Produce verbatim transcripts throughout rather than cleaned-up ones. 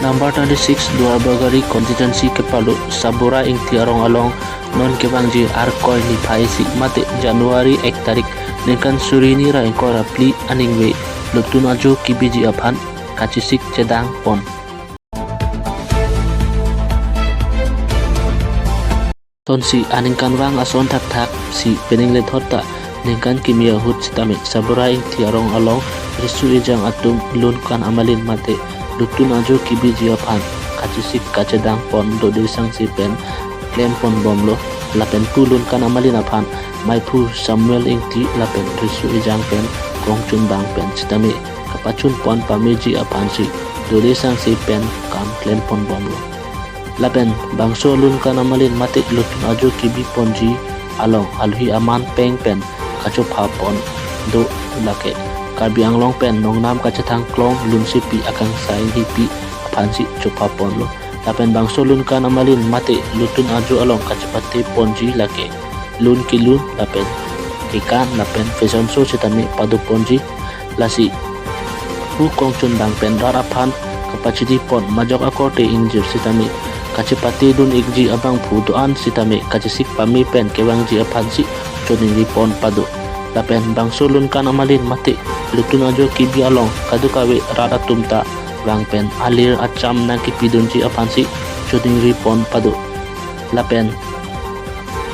Number thirty-six Duarbagori constituency kepado Sabura Ingti arong along non kevangji Arkoi niphai isi mate January ek tarik ningkan suri hini ra ingkoi ra phli aningve lutun ajo kebiji aphan kachesik chedang pon. Lasonsi aningkanvang ason thakthak si penang lethot ta ningkan kimi ahut sitame Sabura Ingti arong along riso ejang atum lun kan amalin mate lutun ajo kebiji aphan kachesik kachedang pon dode sangse pen klem pon bomlo. Lapen pu lun kan amalin aphan maiphu Samuel Ingti lapen riso ejang pen kongchun bang pen sitame kapachun pon pameji aphansi dode sangse pen kam klem pon bomlo. Lapen bangso lun kan amalin mate lutun ajo kebi ponji along alohi aman peng pen kachopha pon do, lake Karbi Anglong pen nongnam kachethang klong lunsepi akangsai hipi aphansi chopha ponlo. Lapen bangso lun kan amalin mate lutun ajo along kachepate ponji lake lun kelun lapen kekan lapen fashion show sitame pado ponji. Lasi pu kongchun bang pen rat aphan kapachini pon majok akorte ingjir sitame kachepate dun ikji abangphu do-an sitame kachesik pame pen kevangji aphansi choningri pon pado. Lapen bangso lun kan amalin mate lutun ajo kebi along kadokave rat atum ta vang pen alir acham nangkepidunji aphansi choningri pon pado. Lapen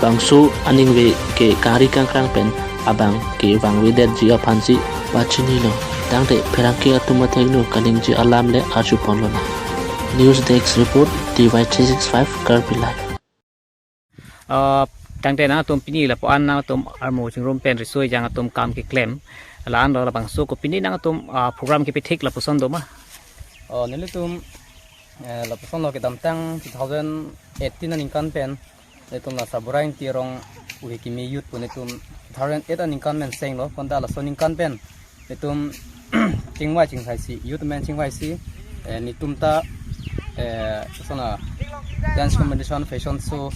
bangso aningve ke kangri kangkrang pen abang kevangvedetji aphansi pachinilo. Tangte pherangke atum athengno kaningje alam le arju ponlonang. News Desk Report, T Y three six five Karbi Live. Ah, tangte nangtum pini lapu-an nangtum armu chingrum pen riso ejang atum kam keklem. La-an lo labangso kopine nangtum, ah, program kepithik lapuson doma? Oh, nelitum, eh, lapuson lo kedamtang two thousand eighteen aningkan pen nelitum la Sabura Ingti arong uhe kimi youth pu nelitum two thousand eight aningkan pen senglo, konta laso aningkan pen nelitum chingvai chingsaisi, youth men chingvaisi, eh, nelitum ta, eh, sona dance competition, fashion show,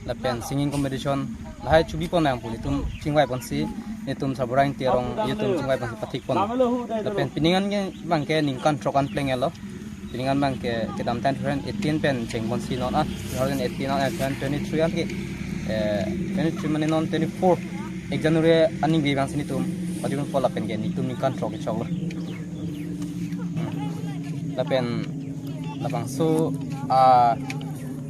lapen singing competition, lahai chubi pon nang pu nelitum chingvai ponsi, nelitum Sabura Ingti arong youth atum chingvai ponsi pathik pon. Lapen pining an ke bang ke ningkan throk an plenglo. Pining an bang ke kedamtang two thousand eighteen pen cheng ponsi non an two thousand eighteen an, eh, two thousand twenty-three an ke, eh, twenty-three mane non twenty-four ek January aningve bangsi nelitum pajun pon lapen ke nelitum ningkan throk kechoklo. Hmm. Lapen labangso, ah,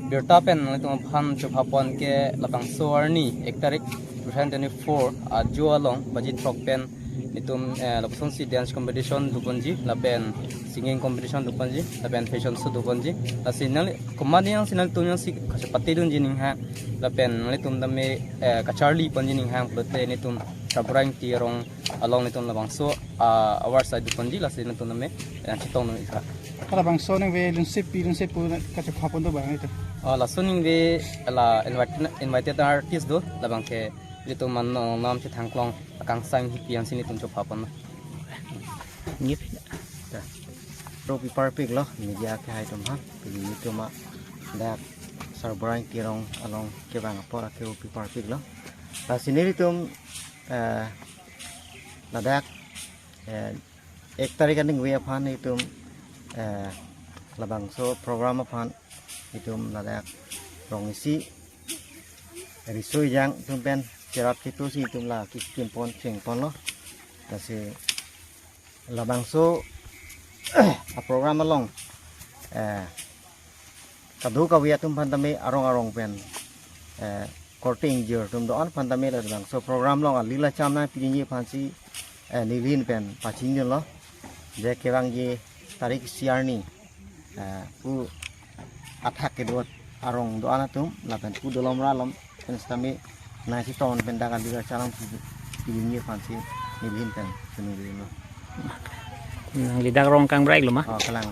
birta pen nelitum aphan chopha pon ke labangso arni ek tarik two thousand twenty-four ajo along baji throk pen nelitum, eh, lapusonsi dance competition do ponji, lapen singing competition do ponji, lapen fashion show do ponji. Lasi nangli komat yang si nangtum yang si kachepate dunji ninghang, lapen nangtum tame, eh, kacharli ponji ninghang pulote nelitum Sabura Ingti arong along nelitum labangso, ah, award sai do ponji, lasi nangtum tame, eh, chetong nang ikha. Halabangso ningve lunsepi lunsepu kachopha pon do bang itu. Oh, laso ningve la invited, invited artist do, labang ke nelitum man nongnam chethang klong akangsai hipi ansi nelitum chopha pon. Ngip. Ta. Ro pi parpik lo, media kehai atum ha. Pini nelitum ma dak Sabura Ingti arong along kevang apor ake ro pi parpik lo. Lasi nelitum, eh, ladak, eh, ek tarik aningve aphan nelitum, eh, labangso program aphan nelitum ladak rong isi riso ejang atum pen cherap chetu si nelitum la kikim pon cheng ponlo. Lasi labangso a program along, eh, kadokave atum aphan tame arong arong pen, eh, korte ingjir atum do-an aphan tame labangso program along alila cham nangpidunji aphansi, eh, nelihin pen pachinilo. Je kevangji tarik isi arni, eh, pu athak kedo arong do-an atum lapen pu dolom ralom pen sitame nangchetong pen dak alila cham nangpidunji aphansi nelihin pen chinilo. Nangli dak rong kangbraik lo ma? Oh, kalang.